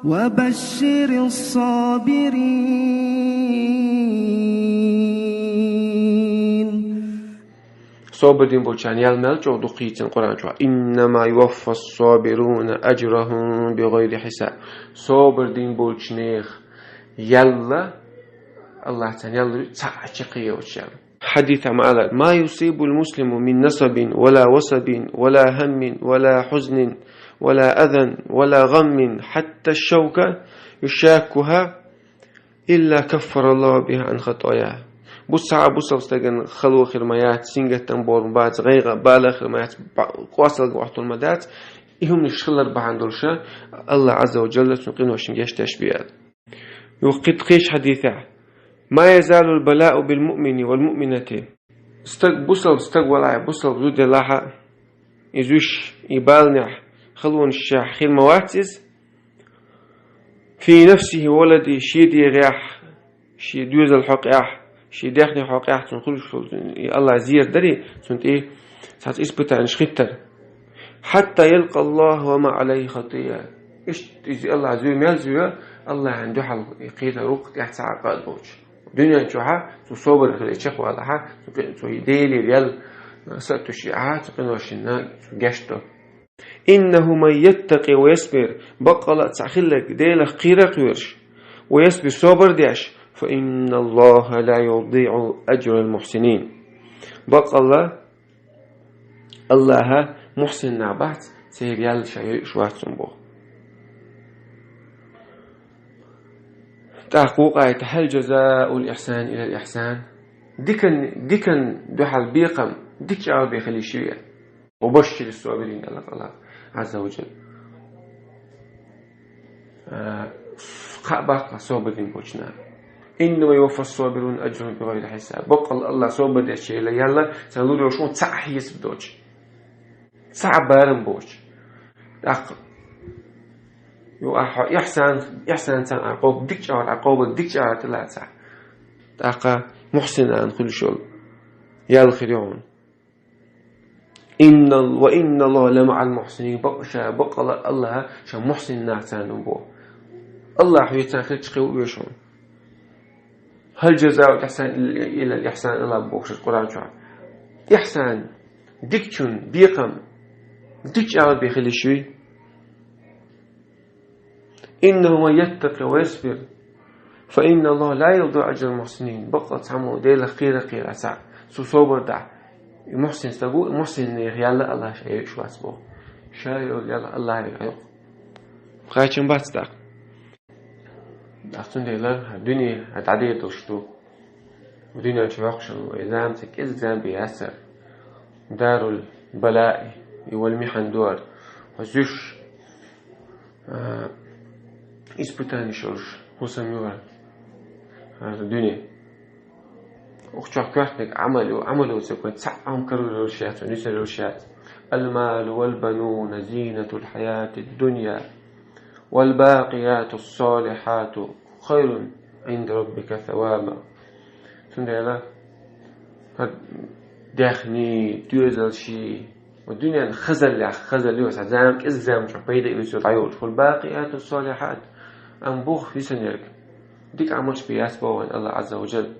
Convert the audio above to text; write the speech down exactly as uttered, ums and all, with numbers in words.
وبشر الصابرين. Собар дина болчарна ял мел чӀогӀа ду кхийцина Къуръан чу: «إنما يوفى الصابرون أجرهم بغير حساب». Собар дина болчу нехан ял, Аллах царна ял лур цхьа а чекхъе йоцуш ял. Хьадисехь ма аллара: «ما يصيب المسلم من نصب ولا وصب ولا هم ولا حزن ولا أذى ولا غم حتى الشوكة يشاكها إلا كفر الله بها عن خطاياه». Бу цхьа а бусалба стагана хало хир ма яц, сингаттам бор ма бац, гӀайгӀа, бала хир ма яц, ба-, кӀоасталган охьатур ма дац, и хӀуманаш хилар бахьана долуш, Аллах Азза ва Джалла цуьнан къиношна гечдеш бу аьлла. Юха кхин кхечу хьадисехь: «ما يزال البلاء بالمؤمن والمؤمنة». Стаг, бусалба стаг валахь, бусалба зуда елахь а, иза уьш, и баланехь, халонашехь хир ма вац иза, «في نفسه وولده», шен дегӀехь, шен доьзалан хьокъехь, шен даьхнин хьокъехь цунна хуьлуш волу, и Аллах зерат дарий, цунна тӀе цхьацца испытанеш хиттар. «حتى يلقى الله وما عليه خطية». Иштта иза Аллах зуьй мел зуьй, Аллахьан дуьхьал и кхетар ву-кх тӀехь цхьа а къа а доцуш. Дуьнен чохь цо собар хилла чекхвалахь, цу къи-, цу Делера ял са а туьйсуш, цу къиношна цо гечдо. «إنه من يتق ويصبر», баккъалла а цхьа хилларг Делах кхера а кхоьруш, «ويصبر», собар деш, «فإن الله لا يضيع أجر المحسنين». Баккъалла Аллаха мухьсин нах бац, церан ял ша йойуш вац цунна боху. ТӀаккха вукху аят: «هل جزاء الإحسان إلا الإحسان». Дикан, дикан дуьхьал бекхам дикачу агӀор бен хила йиш юй? «وبشر الصابرين», аьлла Аллах Азза ва Джалла. А, кхаъ баккха собар дина болчу наха. «إنما يوفى الصابرون أجرهم بغير حساب». Баккъалла Аллах собар дечу ял, царна лур йолуш ву цхьа а хьесап доцуш. Цхьа а барам боцуш. ТӀаккха, ю, ахьа, ихьсан, ихьсан царна а къобал, дикачу агӀор а къобал, дикачу агӀор тӀелацахь. ТӀаккха мухьсинан хуьлуш йолу ял хир ю хьуна. «إن ال-, وإن الله لمع المحسنين», бакъ-, ша баккъалла Аллаха ша мухьсин нах царна бу. Аллах вецан хир чу кхин ву вешан. «هل جزاء الإحسان إلا الإحسان», Аллах бохуш Къуръан чохь. Ихьсан, дикачун бекхам дикачу агӀор бен хила йиш юй? «إنه من يتق ويصبر فإن الله لا يضيع أجر المحسنين». Баккъалла цхьаммо Делах кхера а кхоьруш, цу собар дахь, и мухьсин стаг ву, и мухьсин нехан ял Аллаха ша йойуш вац боху. Ша йолу ял Аллаха йойу. Кхачам бац тӀаккха. Ахь цундела дуьне дӀадер долуш ду. Дуьнен чу воккхуш вай зама ца кӀезиг зама бен яцара. Дарул балаи, и вал михьан дуар. Хьо зуьш, а, испытанеш йолуш хӀусам ю хӀара дуьне. Укх чохь коьртаниг Ӏамал ю, Ӏамал ю ца кхоьн, цхьа а Ӏам карор йолуш яц, нисар йолуш яц. «المال والبنون زينة الحياة الدنيا والباقيات الصالحات خير عند ربك ثوابا». Цундела хӀара даьхни, доьзалши, ва дуьнен хазаллех, хазалли ва сан зама, кӀезиг зама чохь пайда оьцу дӀайолуш. «والباقيات الصالحات». Амма бух хӀисанерг дика Ӏамалш бен яц боху вайн Аллах Азза ва Джалла.